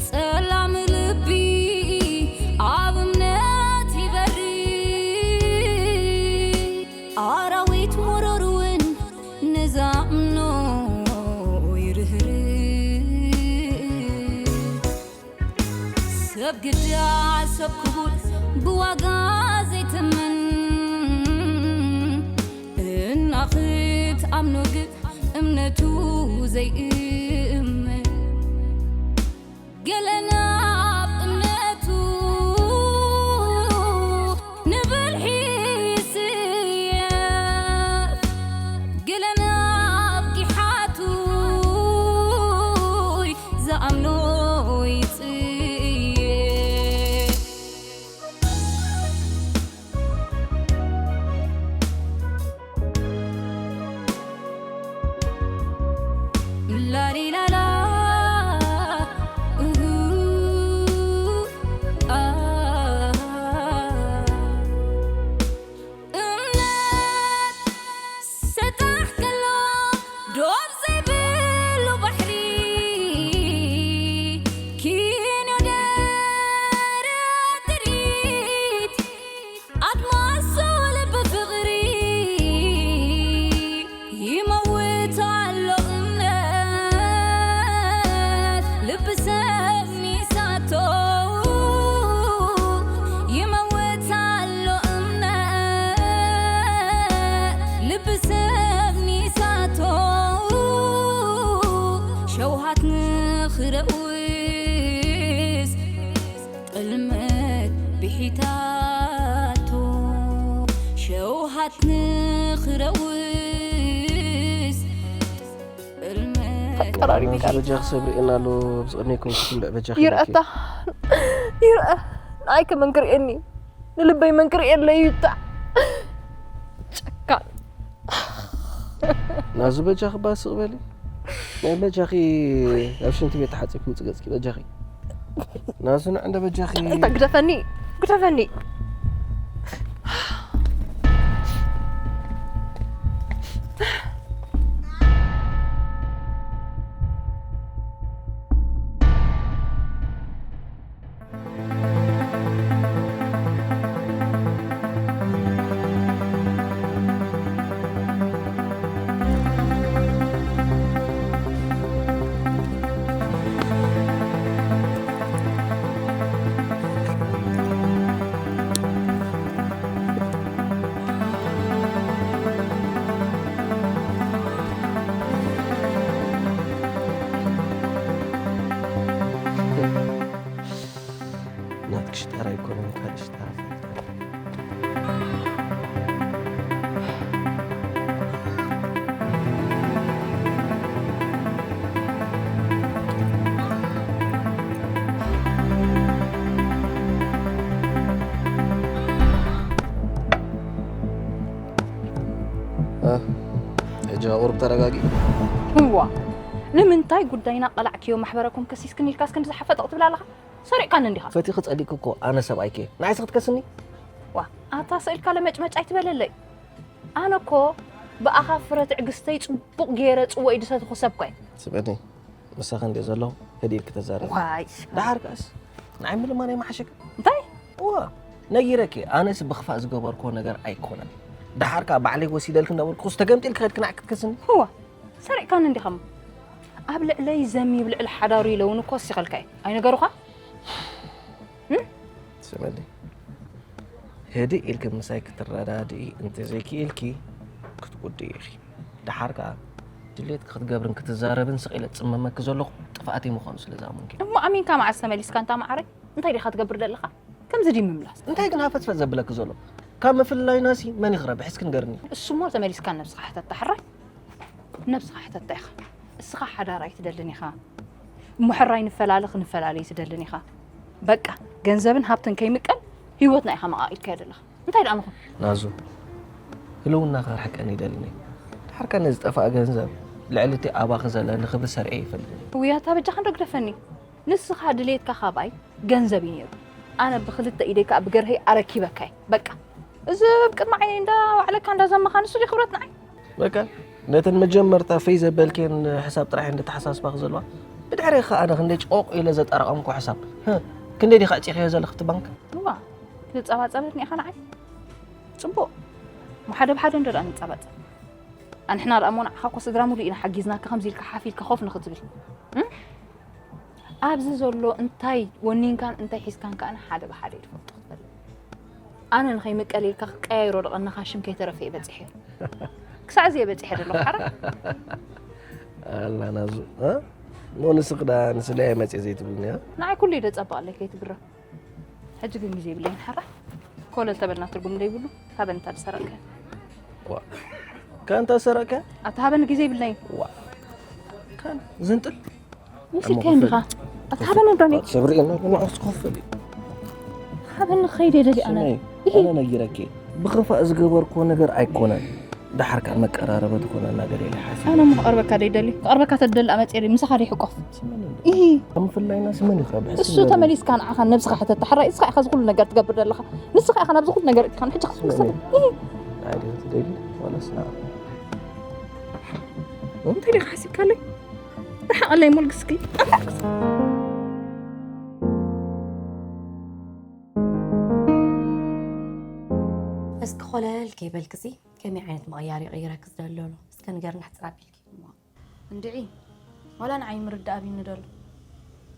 ጸላም ልቢ ኣብ እምነት ይበሪ፣ ኣራዊት መረር እውን ንዛምኖ ይርህርህ። ሰብ ግዳ ሰብ ክቡር ብዋጋ ዘይትምን፣ እና ክትኣምኖ ግን እምነቱ ዘይእመን። ገለ ናብ እምነቱ ንብልሒ ይስየፍ፣ ገለ ናብ ጊሓቱ ዝኣምኖ ይጽየፍ። ላሊላላ፣ እሁ፣ ኣ። እምነት ሰጣሕ ከሎ ዶብ ዘይብሉ ባሕሪ፣ ኪኖ ደረት ትርኢት ኣድማስ ልቢ ፍቕሪ፣ ይመውት ኣሎ እምነት ልቢ ሰብ ሚሳቶ፣ ይመውት ኣሎ እምነት ልቢ ሰብ ሚሳቶ፣ ሸውሃት ንኽረውስ ጥልመት ብሒታቶ፣ ሸውሃት ንኽረውስ ጥልመት ኣቀራሪብካ። በጃኺ ሰብ ርኤና ኣሎ፣ ኣብዚ ቅድመይ ኮንኩ ትብልዕ በጃኺ ኢልኪ። ይርአታ፣ ይርአ። ንኣይ ከመን ክርእየኒ፣ ንልበይ መን ክርእየለይ እዩ እታ ጨካን። ናዙ በጃኺ ባስቕ በሊ። ናይ በጃኺ ኣብ ሽንቲ ቤት ተሓጺብኪ ውጽእ ገጽኪ በጃኺ። ናዙ ንዕ እንደ በጃኺ። እንታይ ግደፈኒ፣ ግደፈኒ። ናትኪ ሽጣራ ኣይኮነን፣ ካልእ ሽጣራ። እ፣ ሕጂ ቁሩብ ተረጋጊ። እዋ፣ ንምንታይ ጉዳይና ቀላዕክዮ ማሕበረኩም ከሲስክን ኢልካስ ክንዲ ዝሓፈጠቕ ትብል ኣለኻ? ሰሪቕካኒ እንዲኻ። ፈቲኺ ጸሊእኪ እኮ ኣነ ሰብኣይኪ እየ። ንዓይስ ክትከስኒ? ዋ፣ ኣታ ስእልካ ለመጭመጭ ኣይትበለለይ። ኣነ እኮ ብኣኻ ፍረ ትዕግስተይ ጽቡቕ ገይረ ጽወይ ዝሰትኹ ሰብ እኮ እየ። ስምዕኒ፣ ምሳኺ እንድየ ዘለኹ፣ ህድእ ኢልኪ ተዛረቢ። ዋይ። ደሓር ከኣስ፣ ንዓይ ምልማን ኣይመሓሸኪ። እንታይ? እዋ፣ ነጊረኪ፣ ኣነስ ብኽፋእ ዝገበርክዎ ነገር ኣይኮነን። ደሓር ከኣ ባዕለይ ወሲደልኪ እንዳበልኩስ ተገምጢልኪ ከድኪ ንዓይ ክትከስኒ? እዋ፣ ሰሪቕካኒ እንዲኻ እሞ። ኣብ ልዕለይ ዘሚብ ልዕሊ ሓዳሩ ኢለ እውን እኮ ወሲኸልካ እየ። ኣይነገሩኻ? እም? ስምዕኒ፣ ህድእ ኢልኪ ምሳይ ክትረዳድኢ እንተዘይክኢልኪ ክትጉድኢ ኢኺ። ደሓር ከኣ ድሌትኪ ክትገብርን ክትዛረብን ስቕ ኢለ ዝጽመመኪ ዘለኹ ጥፍኣተይ ምዃኑ ስለ ዝኣመንኩ እዩ። እሞ ኣሚንካ መዓስ ተመሊስካ እንታ መዓረይ? እንታይ ዲኻ ትገብር ዘለኻ? ከምዚ ድዩ ምምላስ? እንታይ ግን ሃፈትፈት ዘብለኪ ዘሎ? ካብ ምፍልላይናሲ መን እዩ ክረብሕ? እስኪ ንገርኒ። እሱ እሞ ተመሊስካ ነብስኻ ሕተታ ሕራይ። ነብስኻ ሕተታ ኢኻ። እስኻ ሓዳር ኣይትደልን ኢኻ። እሞ ሕራይ ንፈላለ ክንፈላለ ኣይትደልን ኢኻ። በቃ ገንዘብን ሃብትን ከይምቀል ህይወትና ኢኻ መቓቒልካዮ ዘለኻ። እንታይ ደኣ ምኹን? ናዙ፣ ህልውናኺ ከርሕቀኒ ይደልን እየ። ድሓር ከኣ ነዚ ዝጠፍኣ ገንዘብ ልዕሊ እቲ ኣባኺ ዘለኒ ክብሪ ሰሪዐ ይፈልጥ እየ። ውይ ኣታ በጃኻ እንዶ ግደፈኒ። ንስኻ ድሌትካ ካባይ ገንዘብ እዩ ነይሩ። ኣነ ብኽልተ ኢደይ ከኣ ብገርሀይ ኣረኪበካ እየ። በቃ። እዚ ኣብ ቅድሚ ዓይነይ እንዳ ዋዕለካ እንዳ ዘመኻ ንሱ ድዩ ክብረት ንዓይ? በቃ። ነተን መጀመርታ ፈይ ዘበልክየን ሕሳብ ጥራሕ እንደ ተሓሳስባኺ ዘለዋ። ብድሕሪ ከኣ ኣነ ክንደይ ጮቕ ኢለ ዘጠራቐምኩ ሕሳብ። ህህ፣ ክንደይ ዲኻ ኣጺኽዮ ዘለኽቲ ባንክ? እዋ፣ ክትጸባጸበትኒ ኢኻ ንዓይ? ጽቡቕ። እሞ ሓደ ብሓደ እንዶ ደኣ ንጸባጸብ። ኣንሕና ደኣ እሞ ንዓኻ እኮ ስድራ ሙሉእ ኢና ሓጊዝናካ ከምዚ ኢልካ ሓፍ ኢልካ ኮፍ ንኽትብል። እም? ኣብዚ ዘሎ እንታይ ወኒንካን እንታይ ሒዝካን ከኣ ሓደ ብሓደ እዩ ዝፈልጦ ክትፈልጥ። ኣነ ንኸይምቀል ኢልካ ክትቀያይሮ ደቐነኻ ሽም ከይተረፈ እየ በጺሐ። ክሳዕ እዚ እየ በጺሐ ዘለኹ ሓራ። ኣላ ናዙ፣ እ? እሞ ንስኽ ደኣ ንስለይ መጽእ ዘይትብልኒ፣ እ? ንዓይ ኩሉ እዩ ደጸብቐለይ ከይትግረም። ሕጂ ግን ግዜ የብለይን ሓራ። ኮለል ተበልና ትርጉም ዘይብሉ። ሃበን እንታ ዝሰረቅካዮ። ዋ። ካንታ ሰረቀ? ኣታ ሃበን ግዜ የብለይን። ዋ። ካን ዝንጥል። ምሽከ እንዲኻ። ኣታ ሃበን ዶኒ። ሰብሪ እና ንዓስ ኮፈል። ሃበን ኸይደ ደሊ ኣነ። ስመይ፣ ይሄ ኣነ ነጊረኪ። ብኸፋእ ዝገበርኩዎ ነገር ኣይኮነን። ደሓር ከኣ መቀራረቢ ትኾነና ገለ ኢለ ሓሲበ። ኣነ እሞ ክቐርበካ ደይደሊ። ክቐርበካ ተደሊ ኣመጽእ ምሳኻ ደይሕቆፍ። ስመኒ እንዶ። ይሄ ከም ፍላይና ስመኒ ካብ ብሕሲ እሱ ገበርኒ። ተመሊስካ ንዓኻ ነብስኻ ሕተት ተሓራይ እስኻ ኢኻ ዝኹሉ ነገር ትገብር ዘለኻ። ንስኻ ኢኻ ናብዚ ኩሉ ነገር እትካን ሕጂ ክስብሰብ። ይሄ ኣይደል ትደሊ ዋላስ ንዓ? እንታይ ዲኻ ሓሲብካለይ? ርሓቐለይ ሞልግስኪ። እስኪ ኮለል ከይበልክሲ ከመይ ዓይነት ምቕያር ይቕይረኪ ዝደሊ ኣሎ? እስከ ንገርኒ ሕፅር ኣቢልኪ። እንድዒ ዋላ ንዓይ ምርዳእ ኣቢኒ ደሎ።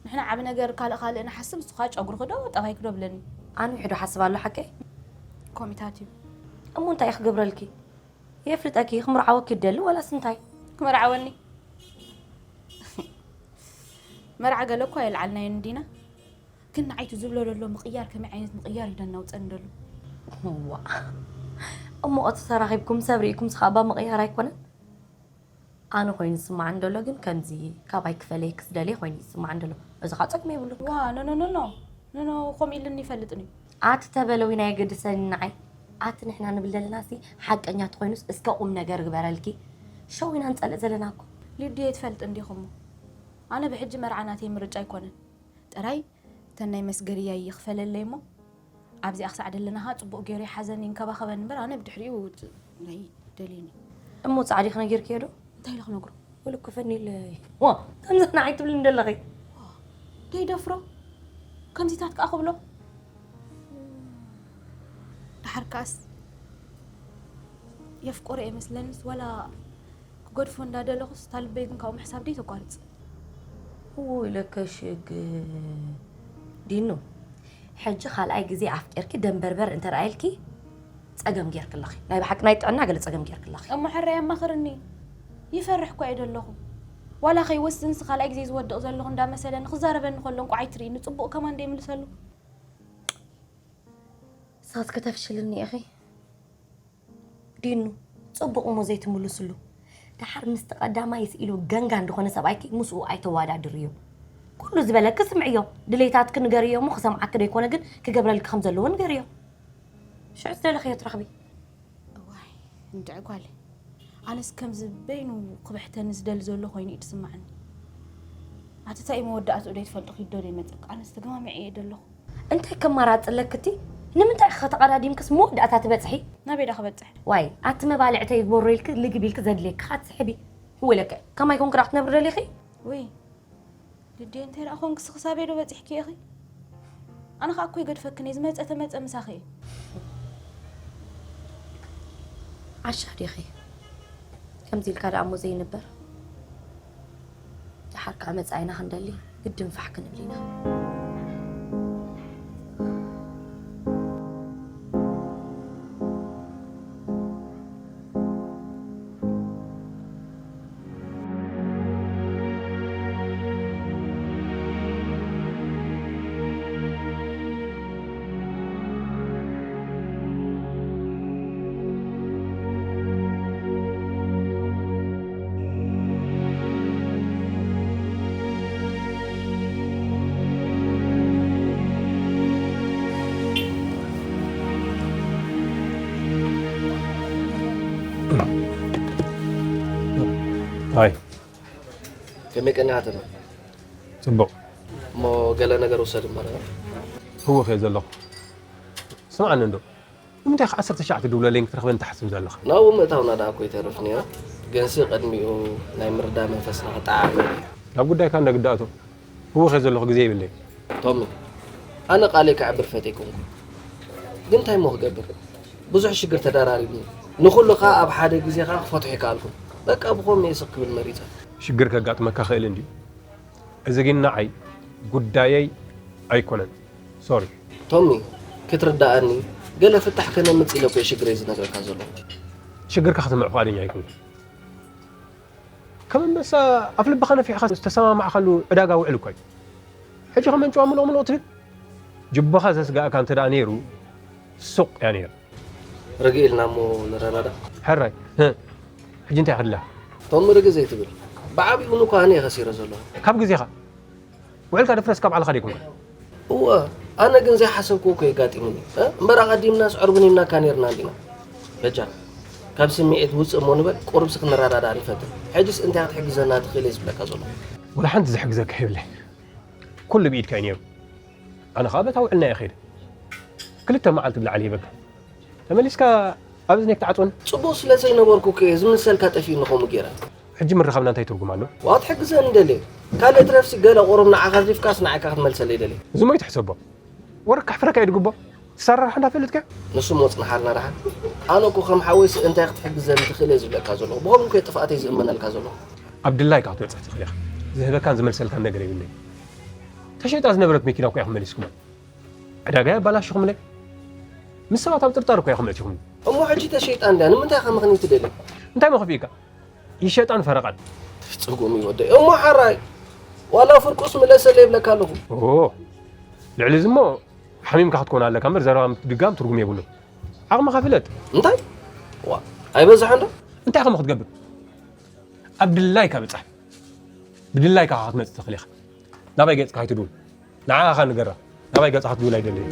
ንሕና ዓቢ ነገር ካልእ ካልእ ንሓስብ፣ ንሱ ኸኣ ጨጉርኺ ዶ ጠባይኪ ዶ ብለኒ። ኣንዊሑ ዶ ሓስብ ኣሎ ሓቀይ? ኮሚታት እዩ። እሞ እንታይ እዩ ክገብረልኪ? የፍልጠኪ፣ ክምርዓወኪ ይደሊ ዋላስ እንታይ? ክምርዓወኒ? መርዓ ገለ እኳ የልዓልናዮ እንዲና። ግን ንዓይ እቲ ዝብሎ ዘሎ ምቕያር ከመይ ዓይነት ምቕያር እዩ ደናውፀኒ ደሎ። እዋ እሞ እቲ ተራኺብኩም ሰብ ርኢኩም ስኻ እባ ምቕያር ኣይኮነን? ኣነ ኮይኑ ዝስማዓኒ ደሎ ግን ከምዚ ካባይ ክፈለየኪ ዝደልየ ኮይኑ እዩ ዝስማዓኒ ደሎ። እዚ ኸዓ ፀግሚ የብሉን። ዋ ኖኖኖኖ ኖኖ ከምኡ ኢሉኒ ይፈልጥን እዩ። ኣቲ ተበለዊና የገድሰኒ ንዓይ። ኣቲ ንሕና ንብል ዘለና ሲ ሓቀኛ ተኾይኑስ እስከ ቁም ነገር ግበረልኪ። ሸዊና ንፀልእ ዘለና እኮ። ሊዱየ ትፈልጥ እንዲኹሞ ኣነ ብሕጂ መርዓ ናተይ ምርጫ ኣይኮነን። ጥራይ እተን ናይ መስገድያ ይኽፈለለይ እሞ ኣብዚኣ ክሳዕ ደለና ኸዓ ፅቡቕ ገይሩ ይሓዘኒ ይንከባኸበኒ እምበር ኣነ ብድሕሪኡ ናይ ደልየኒ። እሞ ፃዕዲኺ ነጊርክዮ ዶ? እንታይ ኢለ ክነግሮ? ወልኩፈኒ ኢለ ዋ ከምዚ ንዓይ ትብልኒ ደለኺ። ደይደፍሮ ከምዚታት ከዓ ክብሎ ደሓር ከዓስ የፍቅሮ እየ መስለንስ ዋላ ክገድፎ እንዳደለኹስ እታ ልበይ ግን ካብኡ ምሕሳብ ደይተቋርፅ። እውይ ለከ ሽግ ዲኑ ሕጂ ካልኣይ ግዜ ኣፍቂርኪ ደንበርበር እንተረኣይልኪ ፀገም ጌርክለኺ ናይ ብሓቂ ናይ ጥዕና ገለ ፀገም ጌርክለኺ። እሞ ሕራይ ኣማኽርኒ ይፈርሕ እኳ እየ ደለኹ ዋላ ከይወስንስ ካልኣይ ግዜ ዝወድቕ ዘለኹ እንዳመሰለኒ ክዛረበኒ ከሎ እንቋዕ ኣይትርእይኒ ፅቡቕ ከማን ደይምልሰሉ። ንስኺ እስከ ተፍሽልኒ ኢኺ ዲኑ፣ ጽቡቕ እሞ ዘይትምልስሉ። ደሓር ምስቲ ቀዳማይ ስኢሉ ገንጋን ዝኾነ ሰብኣይኪ ምስኡ ኣይተወዳድርዮ። ኩሉ ዝበለኪ ስምዕዮ፣ ድሌታትኪ ንገርዮ እሞ ክሰምዓኪ ደይኮነ ግን ክገብረልኪ ከም ዘለዎ ንገርዮ። ሽዑ ዝደለኽዮ ትረኽቢ። እዋይ እንድዒ ጓለይ፣ ኣነስ ከምዚ በይኑ ክብሕተኒ ዝደሊ ዘሎ ኮይኑ እዩ ዝስምዓኒ። ኣቲ ታይ መወዳእትኡ ደይትፈልጦ ኪዶ ደይመጸካ ኣነስ ተገማሚዐ እየ ደለኹ። እንታይ ከማራጺ ኣለኪ እቲ? ንምንታይ ኢኺ ተቐዳዲምክስ መወዳእታ ትበጽሒ? ናበይ ደኣ ክበጽሕ? ዋይ ኣቲ መባልዕተይ ይግበሮ ኢልኪ ልግብ ኢልኪ ዘድልየኪ ኢኻ ትስሕቢ። እወ ኢለኪ ከማይ ኮንኪ ደኣ ክትነብሪ ደሊኺ? ውይ ልድየ እንታይ ደኣ ኮንክስ ክሳበይ ዶ በጺሕኪ ኢኺ? ኣነ ኸኣ እኮ ይገድፈክን እየ ዝመጸ ተመጸ ምሳኺ እየ። ዓሻ ዲኺ? ከምዚ ኢልካ ደኣ እሞ ዘይንበር። ደሓር ከኣ መጻኢና ክንደሊ ግድን ፋሕ ክንብል ኢና። ሃይ ከመይ ቀኒኻ ተመ? ጽቡቕ። እሞ ገለ ነገር ውሰድ እምበር። ህወኽ እየ ዘለኹ። ስምዓኒ እንዶ። ንምንታይ ኢኻ ዓሰርተ ትሽዓተ ትድውለለይን ክትረኽበኒ ትሓስብ ዘለኻ? ናብኡ ምእታውና ደኣ እኮ ይተርፍ ነይሩ። ግንሲ ቅድሚኡ ናይ ምርዳእ መንፈስና ክጠዓዓም እዩ። ናብ ጉዳይካ እንዳ ግዳእቶ። ህውኽ እየ ዘለኹ፣ ግዜ የብለይ። ቶሚ፣ ኣነ ቃለይ ከዕብር ፈትየ ኣይኮንኩን። ግን እንታይ እሞ ክገብር? ብዙሕ ሽግር ተደራሪብኒ። ንኹሉ ከኣ ኣብ ሓደ ግዜ ከኣ ክፈትሖ ኣይከኣልኩን። በቃ ብኸምኡ እየ ስቕ ክብል መሪጸ። ሽግር ከጋጥመካ ክእል እንድዩ። እዚ ግን ንዓይ ጉዳየይ ኣይኮነን። ሶሪ። ቶሚ፣ ክትርዳኣኒ፣ ገለ ፍታሕ ከነምጽእ ኢለ እኮ እየ ሽግረይ ዝነግረካ ዘለኹ። ሽግርካ ክትምዕ ፍቓደኛ ኣይኮንኩን። ከም ኣንበሳ ኣፍ ልብኻ ነፊሕኻ ዝተሰማማዕካሉ ዕዳጋ ውዕል እኮ እዩ። ሕጂ ከም ኣንጭዋ ምልቕ ምልቕ ትብል? ጅቦኻ ዘስጋእካ እንተ ደኣ ነይሩ፣ ሱቕ እያ ነይራ። ርግእ ኢልና እሞ ንረዳዳእ። ሕራይ፣ ህእ፣ ሕጂ እንታይ ክድላ? ቶም ርግእ ዘይትብል። ብዓቢኡ እውን እኮ ኣነ እየ ከሲረ ዘለኹ። ካብ ግዜኻ? ውዕልካ ድፍረስ ካብ ባዕልኻ ደይኮንካ? እወ፣ ኣነ ግን ዘይሓሰብክዎ እኮ የጋጢሙኒ። እ? እምበር ኣቐዲምናስ ዕርቡን ኢልናካ ነይርና እንዲና። በጃ፣ ካብ ስምዒት ውጽእ እሞ ንበል፣ ቁሩብሲ ክንረዳዳእ ንፈትን። ሕጅስ እንታይ ክትሕግዘና ትኽእል እየ ዝብለካ ዘለኹ። ወላ ሓንቲ ዝሕግዘካ የብለይ። ኩሉ ብኢድካ እዩ ነይሩ። ኣነ ኸኣ በታ ውዕልና እየ ኸይደ። ክልተ መዓልቲ ብላዕሊ ሂበካ። ተመሊስካ ኣብ እዝነይ ክትዓጽወኒ? ጽቡቕ ስለ ዘይነበርኩ እኮ እየ ዝምሰልካ ጠፊኡኒ ከምኡ ገይረ። ሕጂ ምርኻብና እንታይ ትርጉም ኣለዎ? ዋእ ትሕግዘኒ ደልየ። ካልእ ትረፍሲ ገለ ቁሩብ ንዓኻ ኣዝሊፍካስ ንዓይካ ክትመልሰለይ ደልየ። እዚ ሞይ ትሕሰቦ። ወረ ከሕፍረካ እዩ ድግቦ። ትሰራርሕ እንዳፈለጥካ። ንሱ ሞ ጽንሓልና ደሓን። ኣነ እኮ ከም ሓወይሲ እንታይ ክትሕግዘኒ ትኽእል እየ ዝብለካ ዘለኹ። ብኸምኡ እኮ እየ ጥፍኣተይ ዝእመነልካ ዘለኹ። ኣብ ድላይካ ክትበጽሕ ትኽእል ኢኻ። ዝህበካን ዝመልሰልካን ነገር የብለይን። ተሸይጣ ዝነበረት መኪና እኮ ኢኹም መሊስኩማ። ዕዳጋ ኣባላሽኹምለይ። ምስ ሰባት ኣብ ጥርጣር እኮ ኢኹም ኣእቲኹምኒ። እሞ ሕጂ ተሸይጣ እንድያ ንምንታይ ኢኻ ምኽንዩ ትደሊ? እንታይ መኽፊእካ? ይሸጣን ፈረቓን። ጽጉም እዩ ወደይ። እሞ ሓራይ ዋላ ፍርቁስ ምለሰለይ ይብለካ ኣለኹ። ኦ፣ ልዕሊ እዚ እሞ ሓሚምካ ክትኮን ኣለካ እምበር ዘረባ ምድጋም ትርጉም የብሉን። ዓቕምኻ ፍለጥ። እንታይ? ዋ፣ ኣይበዝሐን ዶ? እንታይ ከም ክትገብር? ኣብ ድላይካ ብጻሕ። ብድላይካ ክትመጽእ ትኽእል ኢኻ። ናባይ ገጽካ ኣይትድውል። ንዓኻ ንገራ። ናባይ ገጽካ ክትድውል ኣይደልን።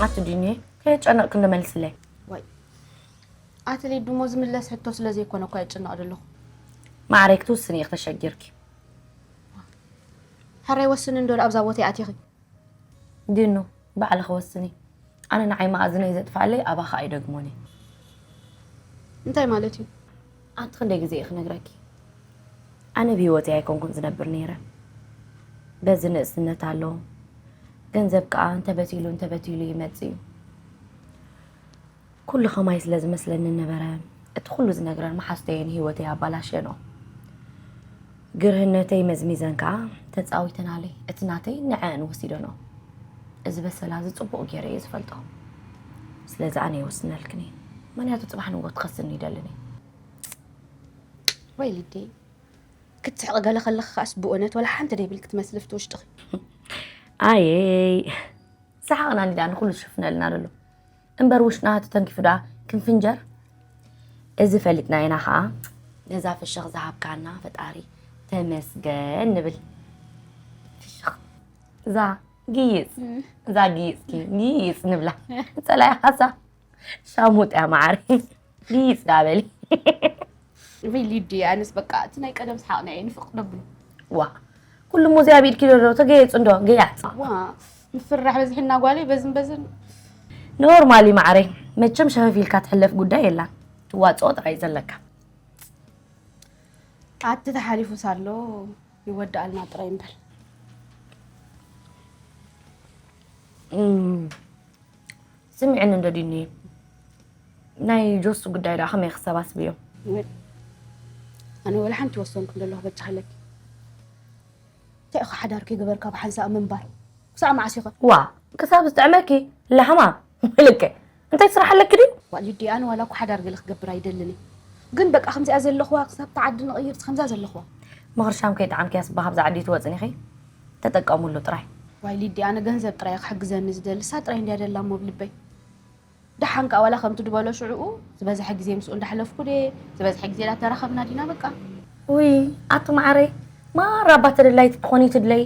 ኣቲ ዲኒ፣ ከየጨነቕኪ እንዶ መልስለይ። ዋይ፣ ኣቲ ሊዱ እሞ ዝምለስ ሕቶ ስለ ዘይኮነ እኮ የጨንቕ ዘለኹ። ማዕረይ ክትውስኒ ኢኺ ተሸጊርኪ። ሕራይ ወስኒ እንዶ ኣብዛ ቦታ ኣቲኺ። ዲኑ፣ ባዕልኺ ወስኒ። ኣነ ንዓይ መኣዝነይ ዘጥፍኣለይ ኣባኻ ኣይደግሞን እየ። እንታይ ማለት እዩ? ኣንቲ ክንደይ ግዜ እየ ክነግረኪ? ኣነ ብህይወተይ ኣይኮንኩን ዝነብር ነይረ። በዚ ንእስነት ኣሎ። ገንዘብ ከኣ እንተበቲሉ እንተበቲሉ ይመጽእ እዩ። ኩሉ ኸማይ ስለ ዝመስለኒ ነበረ። እቲ ኩሉ ዝነግረን መሓዝተይን ህይወተይ ኣባላሸንኦ። ግርህነተይ መዝሚዘን ከኣ ተጻዊተናለይ። እቲ ናተይ ንዐአን ወሲደንኦ። እዚ በሰላ እዚ ጽቡቕ ገይረ እየ ዝፈልጦ። ስለዚ ኣነ ይወስነልክን እየ። ምኽንያቱ ጽባሕ ንግሆ ትኸስኒ ይደልን እየ። ወይ ሊደይ፣ ክትስሕቂ ገለ ከለኺ ከኣስ ብእውነት ወላ ሓንቲ ደይብልኪ ትመስሊ ኣብቲ ውሽጥኺ። ኣየይ፣ ሰሓቕና እንዲ ደኣ ንኹሉ ዝሽፍነልና ዘሎ። እምበር ውሽጥና ተተንኪፉ ደኣ ክንፍንጀር? እዚ ፈሊጥና ኢና ኸኣ ነዛ ፍሽኽ ዝሃብካና ፈጣሪ ተመስገን ንብል። ፍሽኽ። እዛ ግይጽ፣ እዛ ግይጽኪ፣ ግይጽ ንብላ። ጸላኢኻሳ ሻሙጥ እያ መዓረይ። ግይጽ ደኣ በሊ። ወይ ሊዲ፣ ኣነስ በቃ እቲ ናይ ቀደም ሰሓቕና እየ ንፍቕ ደብሉ። ዋ፣ ኩሉ እሞ እዚኣ ብኢድኪ ዶ ተገየጹ እንዶ፣ ገያጽ። ዋ፣ ምፍርራሕ በዚሕና ጓለይ፣ በዝን በዝን። ኖርማል እዩ መዓረይ። መቸም ሸፈፍ ኢልካ ትሕለፍ ጉዳይ የላን። ትዋጽኦ ጥራይ እዩ ዘለካ። ኣቲ ተሓሊፉስ ኣሎ፣ ይወድኣልና ጥራይ እምበር። እም፣ ስምዕኒ እንዶ ዲኒ፣ ናይ ጆሱ ጉዳይ ደኣ ከመይ ክሰባስብዮ? ወይ፣ ኣነ ወላ ሓንቲ ወሰንኩ እንደለኹ በጃ ሃለኪ። እንታይ ኢኻ ሓዳር ከይገበርካ ብሓንሳእ ምንባር? ክሳዕ መዓስ ኢኻ? ዋ፣ ክሳብ ዝጥዕመኪ ላሕማ። ልክዕ። እንታይ ስራሕ ኣለኪ ድዩ? ዋ ሊዲ፣ ኣነ ዋላ እኮ ሓዳር ገለ ክገብር ኣይደልን እየ። ግን በቃ ከምዚኣ ዘለኽዋ ክሳብ እታ ዓዲ ንቕይር ከምዛ ዘለኽዋ። ምኽርሻም ከይጠዓምክያስ እባ ካብዛ ዓዲ ትወጽን ኢኺ? ተጠቀሙሉ ጥራይ። ዋይ ሊዲ፣ ኣነ ገንዘብ ጥራይ ክሕግዘኒ ዝደሊ፣ እሳ ጥራይ እንድያ ደላ እሞ ብልበይ። ደሓን ከኣ ዋላ ከምቲ ድበሎ ሽዕኡ ዝበዝሐ ግዜ ምስኡ እንዳሕለፍኩ ድየ፣ ዝበዝሐ ግዜ እንዳተራኸብና ዲና በቃ። ውይ ኣቲ ማዓረይ፣ ማራ እባ ተደላይቲ ትኾኒ ትድለይ።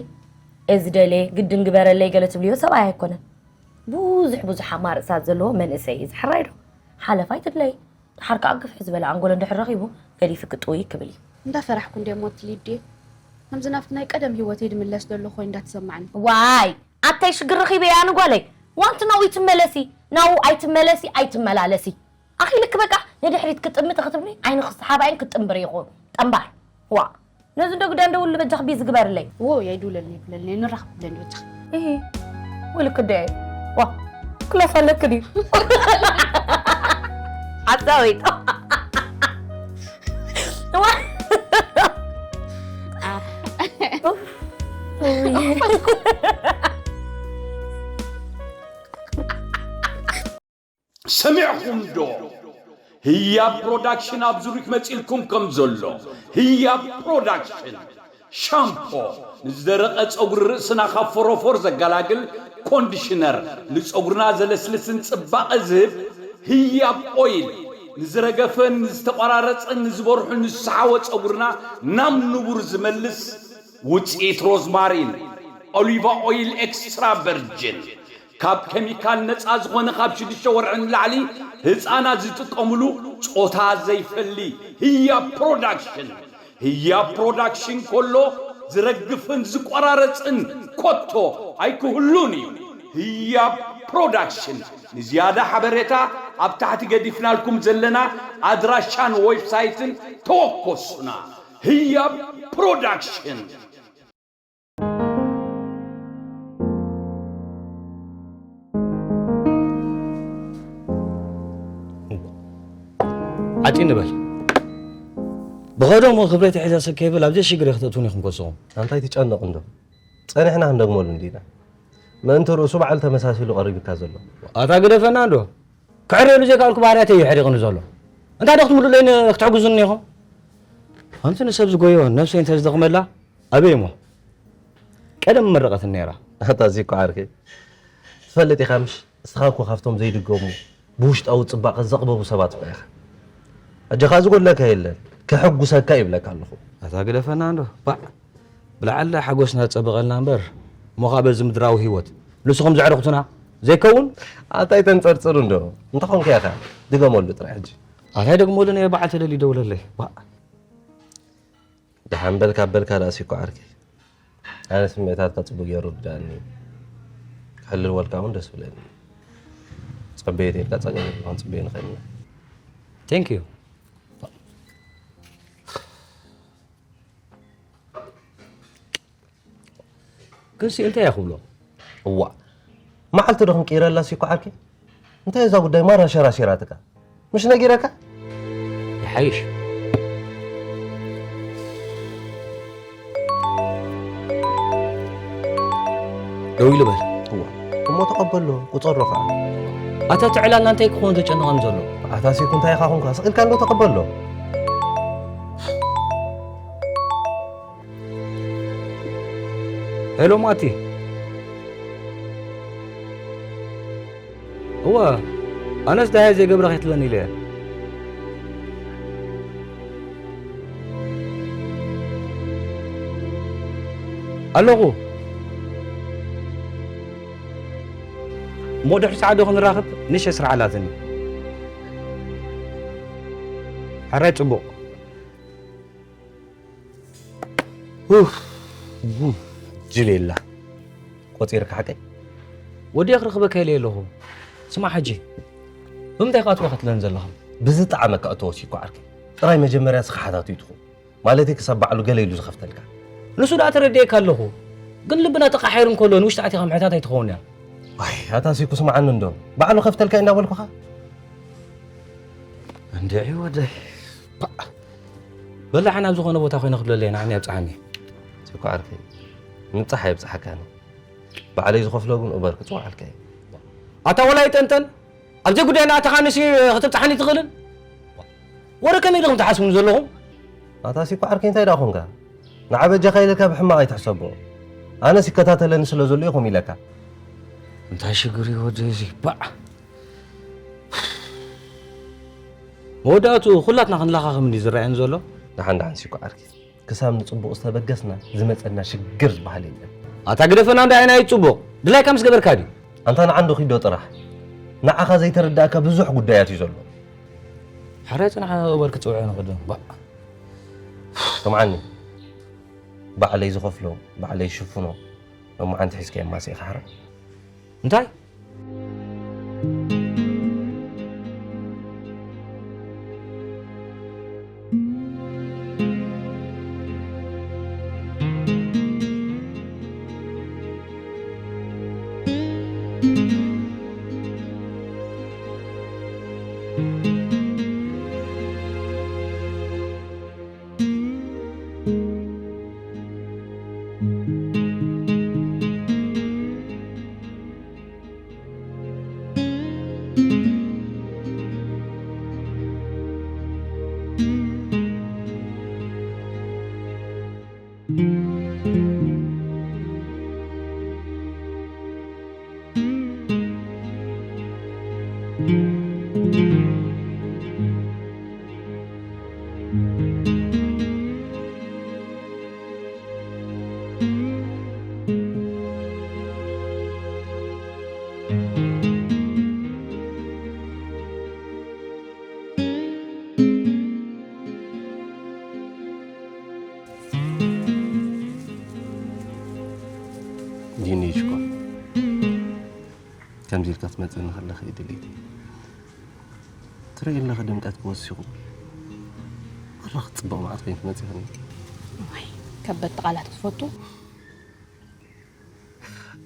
እዚ ደልየ ግድን ግበረለይ ገለ ትብልዮ ሰብኣይ ኣይኮነን። ብዙሕ ብዙሕ ኣማርፅታት ዘለዎ መንእሰይ እዩ ዝሕራይ ዶ ሓለፋይ ትድለይ። ድሓር ከዓ ግፍሕ ዝበለ ኣንጎሎ እንድሕር ረኺቡ ገዲፉ ክጥውይ ክብል እዩ። እንዳፈራሕኩ እንድየ ሞት ሊድየ። ከምዚ ናብቲ ናይ ቀደም ህይወተይ ድምለስ ዘሎ ኮይኑ እንዳተሰማዕኒ። ዋይ ኣታይ ሽግር ረኺበ እያ ንጓለይ። ዋንቲ ናው ይትመለሲ ናው ኣይትመለሲ ኣይትመላለሲ። ኣኺልክ በቃ ንድሕሪት ክጥምቲ ክትብሊ ዓይንኺ ሰሓባይን ክትጥንብሪ ኢኹ። ጠንባር። ዋ ነዚ እንዶ ግዳ እንደውሉ በጃኺ ቢዚ ግበርለይ። ዎ ያይ ዱለልኒ ብለልኒ ንራኽ ብለኒ በጃኺ። እሂ ወልክ ደይ ዋ ክላስ ኣለክ ድዩ? ሓሳዊት። ዋ ሰሚዕኹም ዶ? ህያብ ፕሮዳክሽን ኣብ ዙሪክ መፂልኩም ከም ዘሎ። ህያብ ፕሮዳክሽን ሻምፖ፣ ንዝደረቐ ፀጉሪ ርእስና ካብ ፎሮፎር ዘገላግል፣ ኮንዲሽነር፣ ንፀጉርና ዘለስልስን ፅባቐ ዝህብ። ህያብ ኦይል፣ ንዝረገፈን ንዝተቆራረፀን ንዝበርሑን ንዝሰሓወ ፀጉርና ናብ ንቡር ዝመልስ ውፅኢት ሮዝማሪን፣ ኦሊቫ ኦይል ኤክስትራ ቨርጅን፣ ካብ ኬሚካል ነፃ ዝኾነ ካብ ሽዱሽተ ወርሒ ንላዕሊ ህፃናት ዝጥቀምሉ ፆታ ዘይፈሊ ህያብ ፕሮዳክሽን። ህያብ ፕሮዳክሽን ከሎ ዝረግፍን ዝቆራረፅን ኮቶ ኣይክህሉን እዩ። ህያብ ፕሮዳክሽን። ንዝያዳ ሓበሬታ ኣብ ታሕቲ ገዲፍናልኩም ዘለና ኣድራሻን ዌብሳይትን ተወከሱና። ህያብ ፕሮዳክሽን። ዓጢ ንበል። ብኸዶ እሞ ክብረተይ ሒዘ ሰብ ከይብል ኣብ ዘይሽግር እየ ክተእትዉኒ ኢኹም ከስኹም። ኣንታይ ትጨነቕ እንዶ? ጸኒሕና ክንደግመሉ እንዲና። ምእንቲ ርእሱ ባዕሉ ተመሳሲሉ ቀሪቡካ ዘሎ። ኣታ ግደፈና እንዶ። ክዕረየሉ ዘይከኣልኩ ባህርያተይ እዩ ሕሪቕኒ ዘሎ። እንታይ ዶ ክትምልኡለይ ክትሕግዙኒ ኢኹም? ከምቲ ንሰብ ዝጎዮ ነብሰይ እንተዝደኽመላ ኣበይ እሞ ቀደም ምመረቐትኒ ነይራ። ኣታ እዚ እኮ ዓርከይ ትፈልጥ ኢኻ ምሽ? ንስኻ እኮ ካብቶም ዘይድገሙ ብውሽጣዊ ጽባቐ ዘቕበቡ ሰባት እኮ ኢኻ። ኣጀኻ ዝጎድለካ የለን፣ ከሐጉሰካ ይብለካ ኣለኹ። ኣታ ግደፈና እንዶ ባዕ ብላዕሊ ሓጎስና ዝጸበቐልና እምበር እሞ ኸኣ በዚ ምድራዊ ህይወት ንስኹም ዘዕረኽቱና ዘይከውን። ኣታ ኣይተንጸርጽር እንዶ እንተኾንካ ኢኻ ድገመሉ ጥራይ ሕጂ። ኣታ ኣይደግመሉን እየ በዓል ተደልዩ ይደውለለይ ባዕ። ደሓን በልካ በልካ ደኣሲ እኮ ዓርከይ። ኣነ ስምዒታትካ ጽቡቕ ገይሩ ይርድኣኒ እዩ። ክሕልልወልካ እውን ደስ ይብለኒ እዩ። ጸበየ ተይልካ ጸገም የብልካን፣ ክንጽበዮ ንኽእል ኢና። Thank you። ግንሲ እንታይ እየ ክብሎ? እዋእ መዓልቲ ዶ ክንቅይረላሲ እኮ ዓርከይ? እንታይ እዛ ጉዳይ ማራ ሸራሺራትካ? ምሽ ነጊረካ? ይሓይሽ። ደው ኢሉ በል። እዋ እሞ ተቐበሎ፣ ቁጸሮ ኸዓ። ኣታ ትዕላልና እንታይ ክኸውን ዘጨንቐኒ ዘሎ? ኣታ ሲኩ እንታይ ኢኻ ኹንካ? ስቕ ኢልካ እንዶ ተቐበሎ። ሄሎ ማቲ። እወ፣ ኣነስ ደሃይ ዘይገብረ ከይትብለኒ ኢለ እየ። ኣለኹ። እሞ ድሕሪ ሰዓት ዶ ክንራኸብ? ንእሽተይ ስራሕ ኣላትኒ። ሕራይ ጽቡቕ። ኡፍ፣ ጅል የላ። ቆጺርካ ሓቀይ? ወዲኤ ክረኽበካ ኢለ ኣለኹ። ስማዕ ሕጂ፣ ብምንታይ ኢኻ እትወ ክትብለኒ ዘለኻ? ብዝጠዓመካ እተወ ሲኮ ዓርከይ። ጥራይ መጀመርያ እስኻ ሓታቱ ይትኹ። ማለተይ ክሳብ ባዕሉ ገለ ኢሉ ዝኸፍተልካ። ንሱ ደኣ ተረዲኤካ ኣለኹ። ግን ልብና ተቐሓሒሩ እንከሎ ንውሽጢ ኣቲኻ ምሕታት ኣይትኸውን እያ። ዋይ ኣታ ሲኩ ስምዓኒ እንዶ። ባዕሉ ከፍተልካ እዩ እንዳበልኩኻ። እንድዒ ወደይ። ፓእ። በላሕ ናብ ዝኾነ ቦታ ኮይነ ክብለለይ ንዓኒ ኣብጽሓኒ። ቸኮ ዓርከይ ምብጻሕ ኣየብጽሓካን እዩ። ባዕለይ ዝኸፍሎ ግን ኡበር ክጽውዓልካ እየ። ኣታ ወላ ይጠንጠን ኣብዘይ ጉዳይ ንኣተኻ ንሲ ክትብጽሓኒ ትኽእልን? ወረ ከመይ ኢኹም ትሓስቡኒ ዘለኹም? ኣታ ሲኮ ዓርከይ እንታይ ደኣ ኾንካ? ንዓ በጃኻ ኢለካ ብሕማቕ ኣይትሕሰቦ። ኣነስ ይከታተለኒ ስለ ዘሎ ኢኹም ኢለካ። እንታይ ሽግር እዩ ወደይ እዚ? ባዕ። መወዳእቱ ኩላትና ክንለኻኸም እንዲ ዝረኣየን ዘሎ። ደሓን ደሓን ሲኮ ዓርኪ። ክሳብ ንጽቡቕ ዝተበገስና ዝመጸና ሽግር ዝበሃል የለን። ኣታ ግደፈና እንዳ ዓይና እዩ ጽቡቕ። ድላይካ ምስ ገበርካ ድዩ? ኣንታ ንዓንዶ ኪዶ ጥራሕ። ንዓኻ ዘይተረዳእካ ብዙሕ ጉዳያት እዩ ዘሎ። ሕራይ ጽናሕ እበር ክጽውዖ ንኽእል። ባዕ። ስምዓኒ። ባዕለይ ዝኸፍሎ፣ ባዕለይ ዝሽፍኖ። ሎማዓንቲ ሒዝካዮ ማሲእኻ ሕራይ። እንታይ? ዲኒ ሽኮር፣ ከምዚ ኢልካ ክትመጽእኒ ከለኺ እዩ ድሌተይ። ትርእይ ኣለኺ ድምቀት ክወሲኹ። ኣረ ክትጽብቕ መዓት ኮይንኪ መጺኽኒ። ዋይ፣ ከበድቲ ቃላት ክትፈቱ?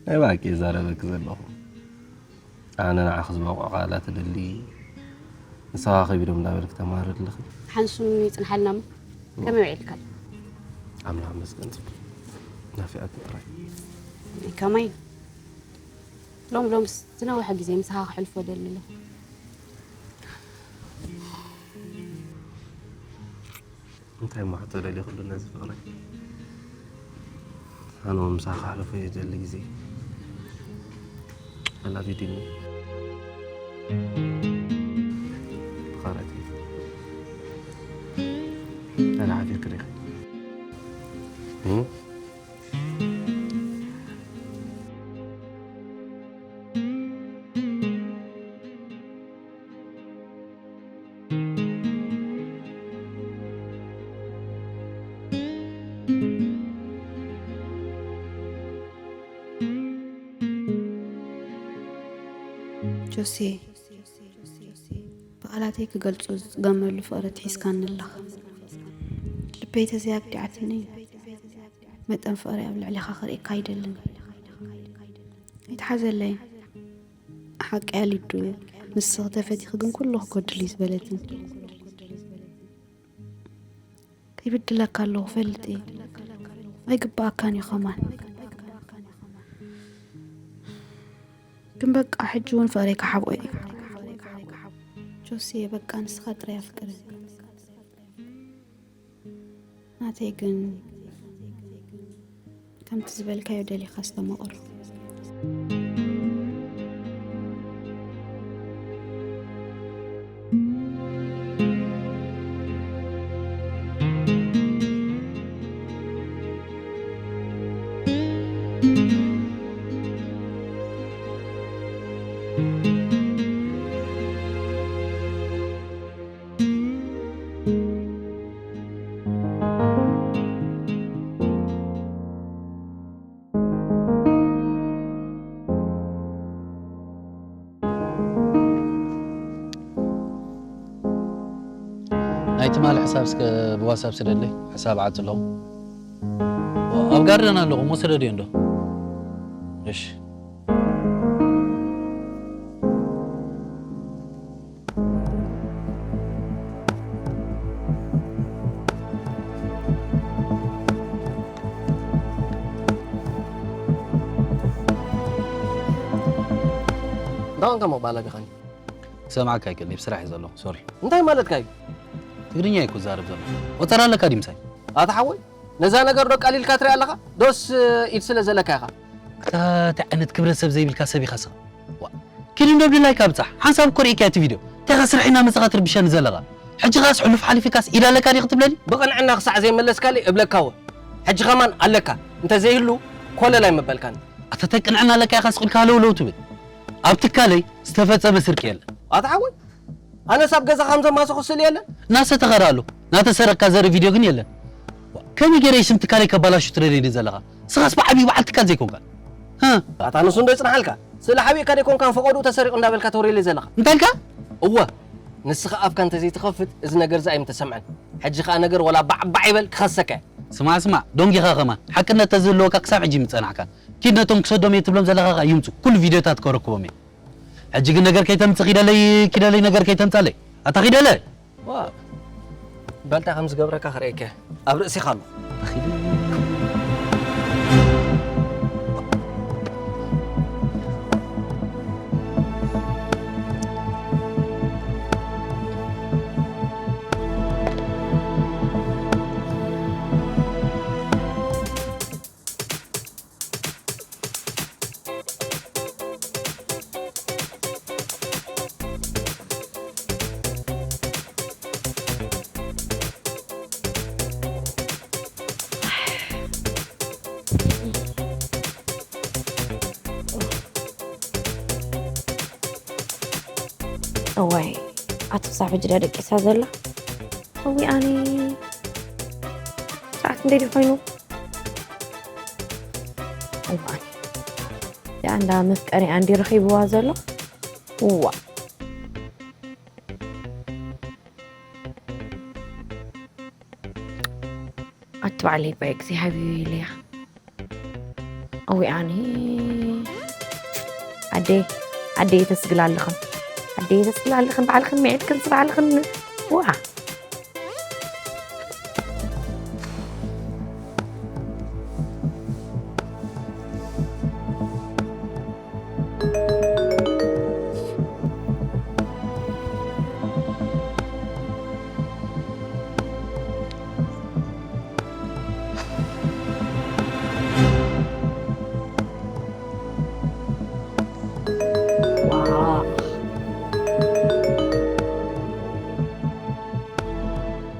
ናይ ብሓቂ ይዛረበኪ ዘለኹ። ኣነ ንዓኺ ዝበቑዕ ቃላት እደሊ። ንስኻ ከቢዶም እንዳበልኪ ተማሪ ኣለኺ። ሓንሱን ይጽንሓልና እሞ፣ ከመይ ውዒልካ? ኣምላኽ ይመስገን ጽቡቕ። ናፊቐኪ ጥራይ። ከማይ ሎም ሎምስ ዝነውሐ ግዜ ምሳኻ ከሕልፎ እደሊ ኣለኹ። እንታይ እሞ ሕቶ ደልዩ ኩሉ ነዚ ፍቕረይ? ኣነ እውን ምሳኻ ከሕልፎ እየ ዝደሊ ግዜ። I love you ዲኒ። ብኻረተይ። ኣነ ሓፊርክ ዲኺ? እም? ጆሴ፣ ብቓላተይ ክገልጾ ዝጽገመሉ ፍቕሪ ኣትሒዝካኒ ኣለኻ። ልበይ ተዘይ ኣግዲዓትኒ፣ መጠን ፍቕሪ ኣብ ልዕሌኻ ክርእየካ ኣይደልን። ኣይትሓዘለይ። ሓቀያ ሊዱ፣ ንስኺ ተፈቲኺ ግን ኩሉ ክጎድል እዩ ዝበለትኒ። ይብድለካ ኣለኹ ፈልጥ እየ። ኣይግብኣካን እዩ ከማን። ግን በቃ ሕጂ እውን ፍቕረይ ክሓብኦ እየ። ጆሴ በቃ ንስኻ ጥራይ ኣፍቅረኒ። ናተይ ግን ከምቲ ዝበልካዮ ደሊኻ ዝተመቐሮ። ናይ ትማሊ ሕሳብ እስከ ብዋትሳፕ ስደለይ፣ ሕሳብ ዓጽለኹ። ኣብ ጋርደን ኣለኹ እሞ ስደድዮ እንዶ። እሺ። እንታይ ኾንካ ምቕባል ኣቢኻኒ? ክሰምዓካ ኣይክእልን፣ ብስራሕ እየ ዘለኹ፣ ሶሪ። እንታይ ማለትካ እዩ? ትግርኛ እየ እኮ ዝዛረብ ዘለኹ። ቆጸራ ኣለካ ድዩ ምሳይ? ኣታ ሓወይ፣ ነዛ ነገር ዶ ቀሊልካ ትሪኣ ኣለኻ? ዶስ ኢድ ስለ ዘለካ ኢኻ? ኣታ እንታይ ዓይነት ክብረት ሰብ ዘይብልካ ሰብ ኢኻ ስኻ? ዋ፣ ኪድ እንዶ ብድላይካ ብጻሕ። ሓንሳብ እኮ ርኢካዮ እቲ ቪድዮ። እንታይ ኢኻ ስርሒ እናመጻኻ ትርብሸኒ ዘለኻ? ሕጂ ኻስ ሕሉፍ ሓሊፊካስ ኢድ ኣለካ ዲኺ ትብለኒ? ብቕንዕና ክሳዕ ዘይመለስካለይ እብለካ እወ። ሕጂ ኸማን ኣለካ። እንተ ዘይህሉ ኮለል ኣይምበልካን። ኣታ እንታይ ቅንዕና ኣለካ ኢኻ ስቕ ኢልካ ሃለውለው ትብል? ኣብ ትካለይ ዝተፈጸመ ስርቂ የለን። ኣታ ሓወይ፣ ኣነስ ኣብ ገዛ ከም ዘማሰኹ ስእሊ የለን። እናሰተኻ ደኣ ኣሎ። እናተሰረቅካ ዘርኢ ቪድዮ ግን የለን። ከመይ ገይረ ስም ትካለይ ከባላሹ ትደልየኒ ዘለኻ? ንስኻስ ብዓብዩ በዓል ትካል ዘይኮንካ? እ? ኣታ ንሱ እንዶ ይጽንሓልካ? ስእሊ ሓቢእካ ደይኮንካን ፈቐድኡ ተሰሪቑ እንዳበልካ ተውርየለይ ዘለኻ? እንታይ ኢልካ? እወ፣ ንስኻ ኣፍካ እንተዘይትኸፍት እዚ ነገር እዚ ኣይምተሰምዐን። ሕጂ ኸኣ ነገር ወላ ባዕባዕ ይበል ክኸሰካ እየ። ስማዕ ስማዕ፣ ዶንጊኻ ከማን። ሓቅነት ተዝህልወካ ክሳብ ሕጂ ምጸናሕካ። ኪድ ነቶም ክሰዶም እየ ትብሎም ዘለኻ ኸኣ ይምጹ። ኩሉ ቪድዮታት ከረክቦም እየ። ሕጂ ግን ነገር ከይተምጽእ ኪደለይ፣ ኪደለይ ነገር ከይተምጻለይ። ኣታ ኪደለ! ዋ፣ በልታ ከም ዝገብረካ ክርእየካ እየ። ኣብ ርእሲኻ ኣሎ። እዋይ፣ ኣቲ ክሳብ ሕጂ ድያ ደቂሳ ዘላ? እዊ ኣነ፣ ሰዓት ክንደይ ድዩ ኮይኑ? እዋይ፣ ያ እንዳ መፍቀሪኣ እንዲ ረኺብዋ ዘሎ? እዋ። ኣቲ ባዕለይ ባይ እግዚኣብሔር ኢለያ። እዊ ኣነ፣ ኣደይ፣ ኣደይ ተስግላ ኣለኽን። ኣደይ ተስግላ ኣለኽን፣ ባዕልኽን ምዒድክን፣ ባዕልኽን፣ ዋ።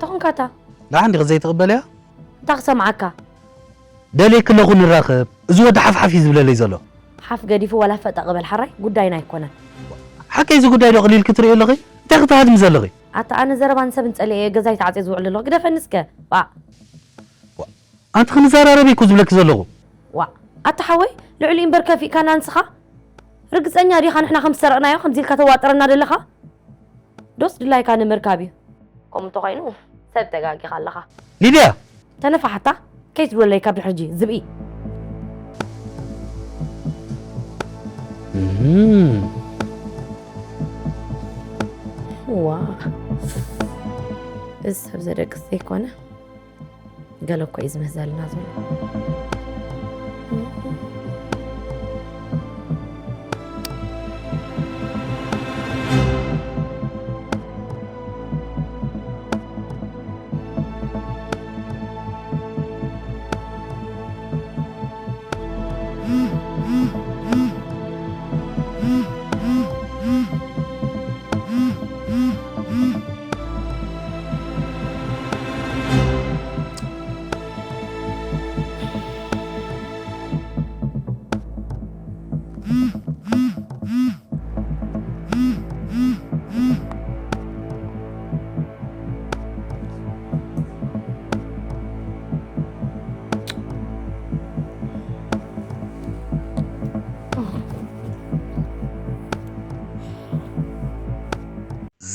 ተኾንካታ? ደሓን ዲኺ ዘይትቕበልያ? እንታይ ክሰምዓካ? ደልየኪ ኣለኹ ንራኸብ። እዚ ወዲ ሓፍሓፍ እዩ ዝብለለይ ዘሎ። ሓፍ ገዲፉ ዋላ ፈጠቕ በል ሓራይ፣ ጉዳይና ኣይኮነን። ሓቀይ እዚ ጉዳይ ዶ ቅሊል ክትርእዮ ኣለኺ? እንታይ ክትሃድሚ ዘለኺ? ኣታ ኣነ ዘረባን ሰብን ጸሊኤ እየ ገዛይ ተዓጽየ ዝውዕል ዘለኹ። ግደፈኒ እስከ። ባእ። ዋ፣ ኣንቲ ክንዘራረብ እኮ ዝብለኪ ዘለኹ። ዋ፣ ኣታ ሓወይ፣ ልዕሊ እምበር ከፊእካና ንስኻ? ርግጸኛ ዲኻ ንሕና ከም ዝሰረቕናዮ ከምዚ ኢልካ ተዋጥረና ደለኻ? ዶስ ድላይካ ንምርካብ እዩ? ከምኡ እንተኾይኑ ሰብ ተጋጊኻ ኣለኻ። ሊድያ! ተነፋሓታ፣ ከይትብለለይ ካብ ድሕሪ ሕጂ፣ ዝብኢ። እም። ዋ፣ እዚ ሰብ ዘደቅስ ዘይኮነ፣ ገለ እኮ እዩ ዝምህዘልና ዘሎ።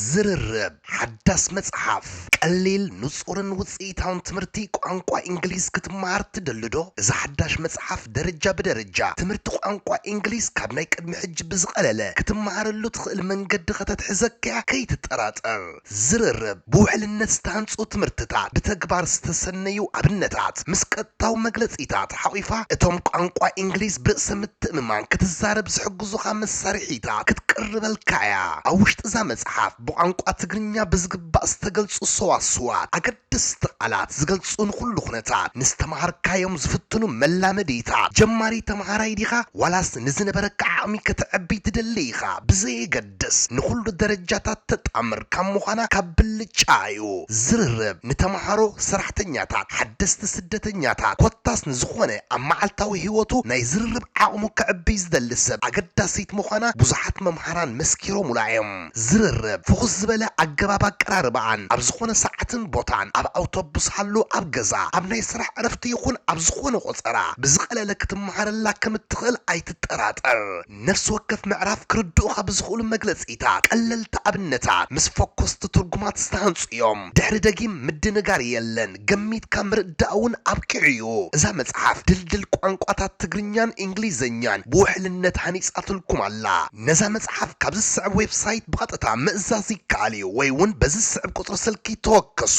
ዝርርብ ሓዳስ መጽሓፍ። ቀሊል፣ ንጹርን ውጽኢታውን ትምህርቲ ቋንቋ እንግሊዝ ክትመሃር ትደሊ ዶ? እዛ ሓዳሽ መጽሓፍ ደረጃ ብደረጃ ትምህርቲ ቋንቋ እንግሊዝ ካብ ናይ ቅድሚ ሕጂ ብዝቐለለ ክትመሃረሉ ትኽእል መንገዲ ከተትሕዘካ እያ፣ ከይትጠራጠር። ዝርርብ፣ ብውሕልነት ዝተሃንጹ ትምህርትታት፣ ብተግባር ዝተሰነዩ ኣብነታት፣ ምስ ቀጥታዊ መግለጺታት ሓቑፋ፣ እቶም ቋንቋ እንግሊዝ ብርእሰ ምትእምማን ክትዛረብ ዝሕግዙኻ መሳርሒታት ክትቀ-፣ ክትቅርበልካ እያ። ኣብ ውሽጢ እዛ መጽሓፍ ብቋንቋ ትግርኛ ብዝግባእ ዝተገልጹ ሰዋስዋት፣ ኣገደስቲ ቃላት ዝገልጹ ንኹሉ ኩነታት፣ ንዝተምሃርካዮም ዝፍትኑ መላመዲታት፣ ጀማሪ ተምሃራይ ዲኻ ዋላስ ንዝነበረካ ዓቕሚ ከተዕቢ ትደሊ ኢኻ፣ ብዘየገድስ ንኹሉ ደረጃታት ተጣምር ካብ ምዃና ካብ ብልጫ እዩ። ዝርርብ ንተምሃሮ፣ ሰራሕተኛታት፣ ሓደስቲ ስደተኛታት፣ ኮታስ ንዝኾነ ኣብ መዓልታዊ ህይወቱ ናይ ዝርርብ ዓቕሙ ከዕብይ ዝደሊ ሰብ ኣገዳሲት ምዃና ብዙሓት መምሃራን መስኪሮሙላ እዮም። ዝርርብ ፍኹስ ዝበለ ኣገባብ ኣቀራርባኣን ኣብ ዝኾነ ሰዓትን ቦታን፣ ኣብ ኣውቶቡስ ሃሉ፣ ኣብ ገዛ፣ ኣብ ናይ ስራሕ ዕረፍቲ ይኹን ኣብ ዝኾነ ቆጸራ ብዝቐለለ ክትመሃረላ ከም እትኽእል ኣይትጠራጠር። ነፍሲ ወከፍ ምዕራፍ ክርድኡኻ ብዝኽእሉ መግለጺታት፣ ቀለልቲ ኣብነታት ምስ ፈኮስቲ ትርጉማት ዝተሃንጹ እዮም። ድሕሪ ደጊም ምድንጋር የለን፣ ገሚትካ ምርዳእ እውን ኣብቂዑ እዩ። እዛ መጽሓፍ ድልድል ቋንቋታት ትግርኛን እንግሊዝኛን ብውሕልነት ሃኒጻትልኩም ኣላ። ነዛ መጽሓፍ ካብ ዝስዕብ ዌብሳይት ብቐጥታ ምእዛዝ ይከኣል እዩ፣ ወይ እውን በዚ ዝስዕብ ቁጽሪ ስልኪ ተወከሱ።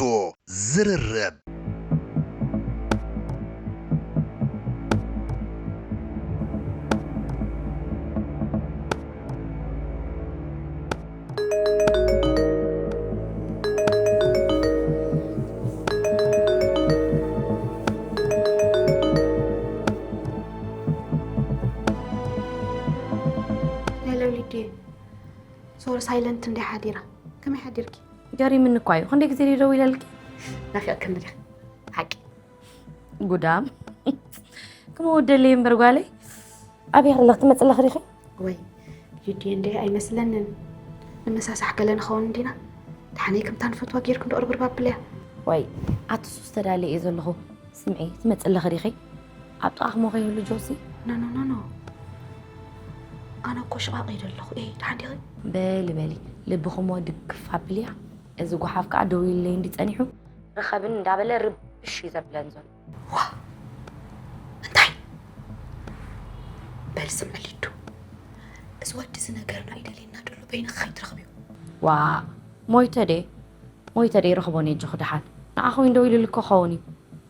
ዝርርብ። ሄሎ ሊዲ፣ ሶሪ ሳይለንት እንደ ሓዲራ። ከመይ ሓዲርኪ? ገሪምኒ እኳ እዩ። ክንደይ ግዜ ደው ኢለልኪ? ናፊቕክኒ ዲኺ? ሓቂ። ጉዳም። ክመወደለይ እምበር ጓለይ። ኣበይ ከለኺ ትመጽእ ኣለኺ ዲኺ? ወይ ሊዲ እንደ ኣይመስለንን። ንመሳሳሕ ገለ ንኸውን እንዲና። ደሓነይ ከምታ ንፈትዋ ጌርኪ እንዶ ቅርብርብ ኣብልያ። ወይ ኣቲ ሱስ ተዳልየ እየ ዘለኹ። ስምዒ፣ ትመጽእ ኣለኺ ዲኺ? ኣብ ጥቓኺ እሞ ከይህሉ ጆሲ? ኖ፣ ኖ፣ ኖ፣ ኖ። ኣነ እኮ ሽቓቕ እየ ዘለኹ። ኤ፣ ደሓን ዲኺ? በሊ፣ በሊ። ልብኺ እሞ ድግፍ ኣብልያ። እዚ ጓሓፍ ከኣ ደው ኢሉለይ እንዲ ጸኒሑ፣ ርኸብኒ እንዳበለ ርብሽ እዩ ዘብለን ዘሎ። ዋ! እንታይ? በል ስምዒ ሊዱ። እዚ ወዲ እዚ ነገርና እዩ ደልየና ደሎ፣ በይንኺ ከይትረኽብዮ። ዋእ! ሞይተ ድየ? ሞይተ ድየ ይረኽቦ ነየጀኹ ደሓን። ንዓ ኮይኑ ደው ኢሉሉ እኮ ክኸውን እዩ።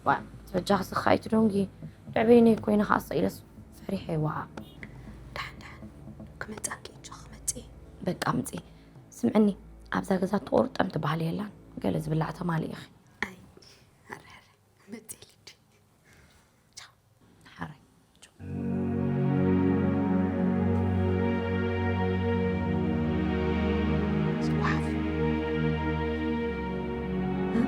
ዋእ! በጃኺ ስኻ ኣይትደንጉዪ። ልዕበይነይ ኮይነ ከኣ ስቕ ኢለስ ፈሪሐ ዋእ። ደሓን ደሓን። ክመጻኪ እየ ጆ፣ ክመጽእ እየ። በቃ ምጺ። ስምዕኒ፣ ኣብዛ ገዛ ትቑርጠም ትበሃል የላን። ገለ ዝብላዕ ተማልኢ ኢኺ። ኣይ፣ ኣረ፣ ኣረ፣ መጽእ ሊዲ። ቻው። ሓራይ። ቻው። ዝጓሓፍ። እ?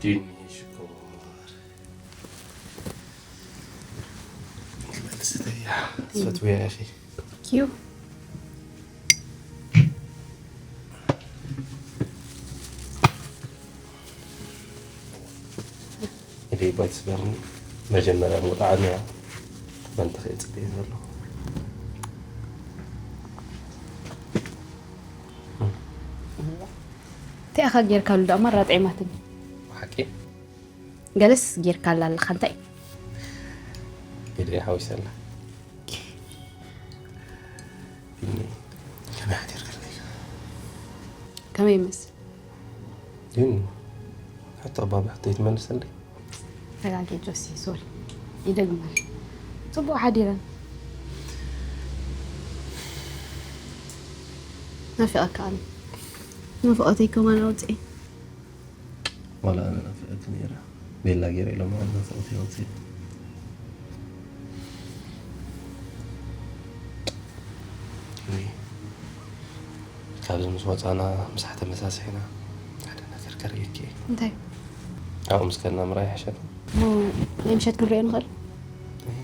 ዲኒ ሽኮር። ክመልስ እያ። ትፈትውያ ኢኺ። ኪዩ። ኢደይ ባይ ትስበርኒ። መጀመርያ ምውጣዕን እያ። መን ተኸ ጽበየ ዘለኹ። እንታይ ኢኻ ጌርካሉ ደኣ ማራ ጥዒማትኒ። ብሓቂ? ገለስ ጌርካላ ኣለኻ እንታይ? ኢደይ ሓዊሰላ። ቢኒ፣ ከመይ ሓዲርክለይ? ከመይ ይመስል? ግን ሕቶ ኣባቢ ሕቶ ይትመልሰለይ? ተጋጌ ጆሲ፣ ሶሪ። ይደግማል። ጽቡቕ ሓዲረን። ናፊቐካ ኣነ። ናፍቖተይ ከማን ኣውጽኤ። ዋላ ኣነ ናፊቐኪ ነይረ። ቤላ ገይረ ኢሎም ማለት ናፍቖተይ ኣውጽኤ። እይ። ካብዚ ምስ ወጻና ምሳሕ ተመሳሲሕና ሓደ ነገር ከርእየኪ እየ። እንታይ? ኣብኡ ምስ ከድና ምርኣይ ይሕሸኒ። እሞ ናይ ምሸት ክንሪኦ ንኽእል? እይ።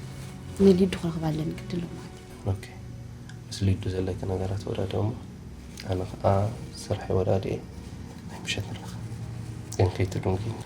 ንሊዱ ክረኽባ ኣለኒ ግድን ኣሎ ማለት እዩ። ኦኬ። ምስ ሊዱ ዘለኪ ነገራት ወዳድኦ እሞ ኣነ ኸኣ ስርሐይ ወዳድኤ ናይ ምሸት ንራኸብ። ግን ከይትድንጉይኒ።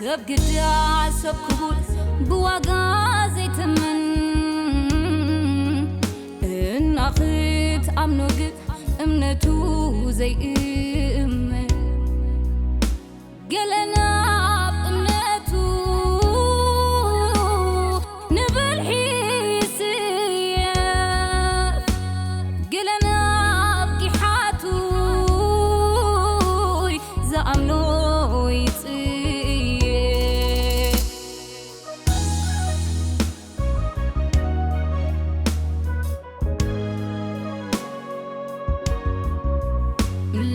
ሰብ ግዳ ሰብ ክቡር ብዋጋ ዘይትምን፣ እና ክትኣምኖ ግን እምነቱ ዘይእመን። ገለ ናብ እምነቱ ንብልሒ ይስየፍ፣ ገለ ናብ ጊሓቱ ዝኣምኖ ይጽየፍ።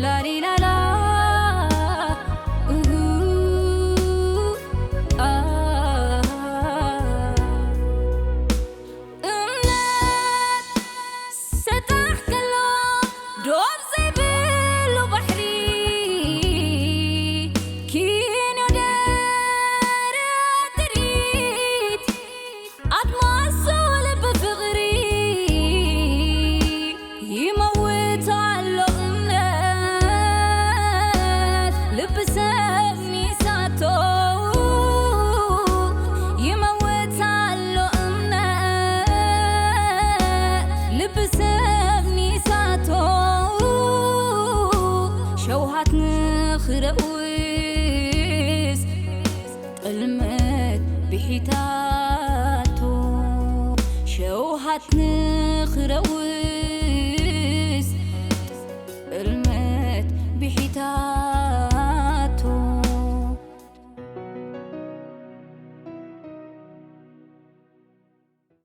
ላሊላላ፣ እሁ፣ ኣ። እምነት ሰጣሕ ከሎ ዶብ ዘይብሉ ባሕሪ፣ ኪኖ ደረት ጥሪት ኣድማሱ ልቢ ፍቕሪ ይመውት ኣሎ እምነት ልቢ ሰብ ሚሳቶ ይመውት ኣሎ እምነት ልቢ ሰብ ሚሳቶ ሸውሃት ንኽረውስ ጥልመት ብሒታቶ ሸውሃት ንኽረውስ ጥልመት ብሒታ